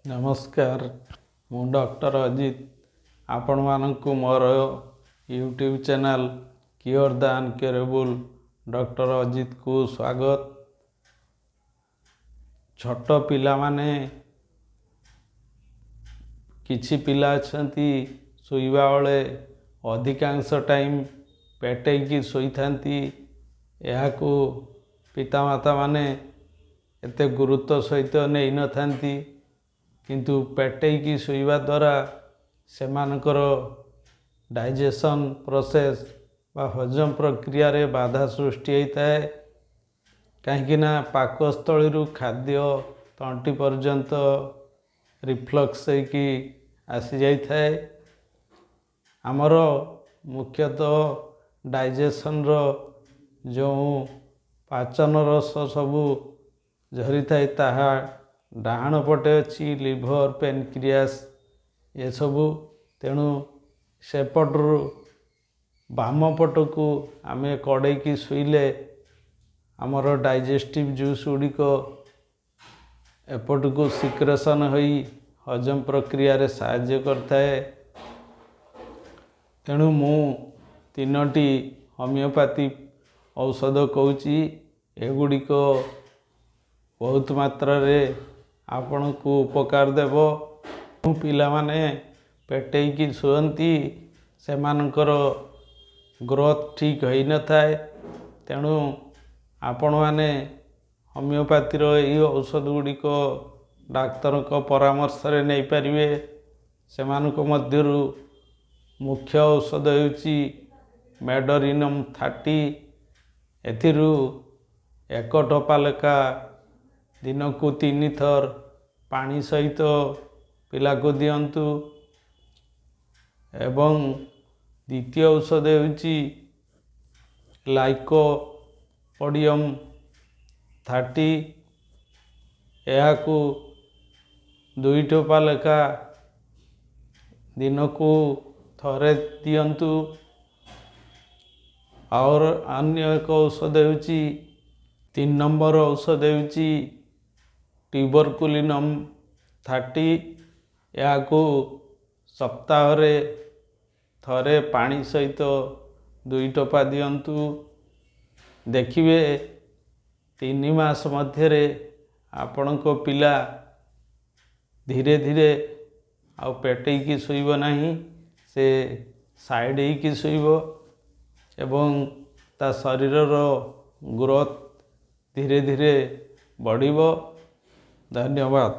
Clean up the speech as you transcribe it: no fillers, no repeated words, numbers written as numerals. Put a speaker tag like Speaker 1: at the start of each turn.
Speaker 1: ନମସ୍କାର, ମୁଁ ଡକ୍ଟର ଅଜିତ। ଆପଣମାନଙ୍କୁ ମୋର ୟୁଟ୍ୟୁବ୍ ଚ୍ୟାନେଲ୍ କ୍ୟୁର୍ ଦ ଅନକ୍ୟୁରେବୁଲ୍ ଡକ୍ଟର ଅଜିତକୁ ସ୍ୱାଗତ। ଛୋଟ ପିଲାମାନେ, କିଛି ପିଲା ଅଛନ୍ତି, ଶୋଇବା ବେଳେ ଅଧିକାଂଶ ଟାଇମ୍ ପେଟେଇକି ଶୋଇଥାନ୍ତି। ଏହାକୁ ପିତାମାତାମାନେ ଏତେ ଗୁରୁତ୍ୱ ସହିତ ନେଇନଥାନ୍ତି। କିନ୍ତୁ ପେଟେଇକି ଶୋଇବା ଦ୍ୱାରା ସେମାନଙ୍କର ଡାଇଜେସନ୍ ପ୍ରୋସେସ୍ ବା ହଜମ ପ୍ରକ୍ରିୟାରେ ବାଧା ସୃଷ୍ଟି ହୋଇଥାଏ, କାହିଁକିନା ପାକସ୍ଥଳୀରୁ ଖାଦ୍ୟ ତଣ୍ଟି ପର୍ଯ୍ୟନ୍ତ ରିଫ୍ଲକ୍ସ ହେଇକି ଆସିଯାଇଥାଏ। ଆମର ମୁଖ୍ୟତଃ ଡାଇଜେସନ୍ର ଯେଉଁ ପାଚନ ରସ ସବୁ ଝରିଥାଏ, ତାହା ଡାହାଣ ପଟେ ଅଛି, ଲିଭର, ପେନକ୍ରିଆସ୍ ଏସବୁ। ତେଣୁ ସେପଟରୁ ବାମ ପଟକୁ ଆମେ କଡ଼େଇକି ଶୋଇଲେ ଆମର ଡାଇଜେଷ୍ଟିଭ୍ ଜୁସ୍ ଗୁଡ଼ିକ ଏପଟକୁ ସିକ୍ରେସନ୍ ହୋଇ ହଜମ ପ୍ରକ୍ରିୟାରେ ସାହାଯ୍ୟ କରିଥାଏ। ତେଣୁ ମୁଁ ତିନୋଟି ହୋମିଓପାଥି ଔଷଧ କହୁଛି। ଏଗୁଡ଼ିକ ବହୁତ ମାତ୍ରାରେ ଆପଣଙ୍କୁ ଉପକାର ଦେବ। ଯେଉଁ ପିଲାମାନେ ପେଟେଇକି ଶୁଅନ୍ତି, ସେମାନଙ୍କର ଗ୍ରୋଥ୍ ଠିକ୍ ହୋଇନଥାଏ। ତେଣୁ ଆପଣମାନେ ହୋମିଓପାଥିର ଏହି ଔଷଧ ଗୁଡ଼ିକ ଡାକ୍ତରଙ୍କ ପରାମର୍ଶରେ ନେଇପାରିବେ। ସେମାନଙ୍କ ମଧ୍ୟରୁ ମୁଖ୍ୟ ଔଷଧ ହେଉଛି ମେଡୋରିନମ୍ 30। ଏଥିରୁ ଏକ ଟୋପା ଲେଖା ଦିନକୁ ତିନିଥର ପାଣି ସହିତ ପିଲାକୁ ଦିଅନ୍ତୁ। ଏବଂ ଦ୍ୱିତୀୟ ଔଷଧ ହେଉଛି ଲାଇକୋପୋଡ଼ିୟମ୍ 30। ଏହାକୁ ଦୁଇ ଟୋପା ଲେଖା ଦିନକୁ ଥରେ ଦିଅନ୍ତୁ। ଆଉ ଅନ୍ୟ ଏକ ଔଷଧ ହେଉଛି, ତିନି ନମ୍ବର ଔଷଧ ହେଉଛି ଟ୍ୟୁବରକୁଲିନମ୍ 30। ଏହାକୁ ସପ୍ତାହରେ ଥରେ ପାଣି ସହିତ ଦୁଇ ଟୋପା ଦିଅନ୍ତୁ। ଦେଖିବେ, 3 ମାସ ମଧ୍ୟରେ ଆପଣଙ୍କ ପିଲା ଧୀରେ ଧୀରେ ଆଉ ପେଟେଇକି ଶୋଇବ ନାହିଁ, ସେ ସାଇଡ଼୍ ହେଇକି ଶୋଇବ ଏବଂ ତା ଶରୀରର ଗ୍ରୋଥ୍ ଧୀରେ ଧୀରେ ବଢ଼ିବ। ଧନ୍ୟବାଦ।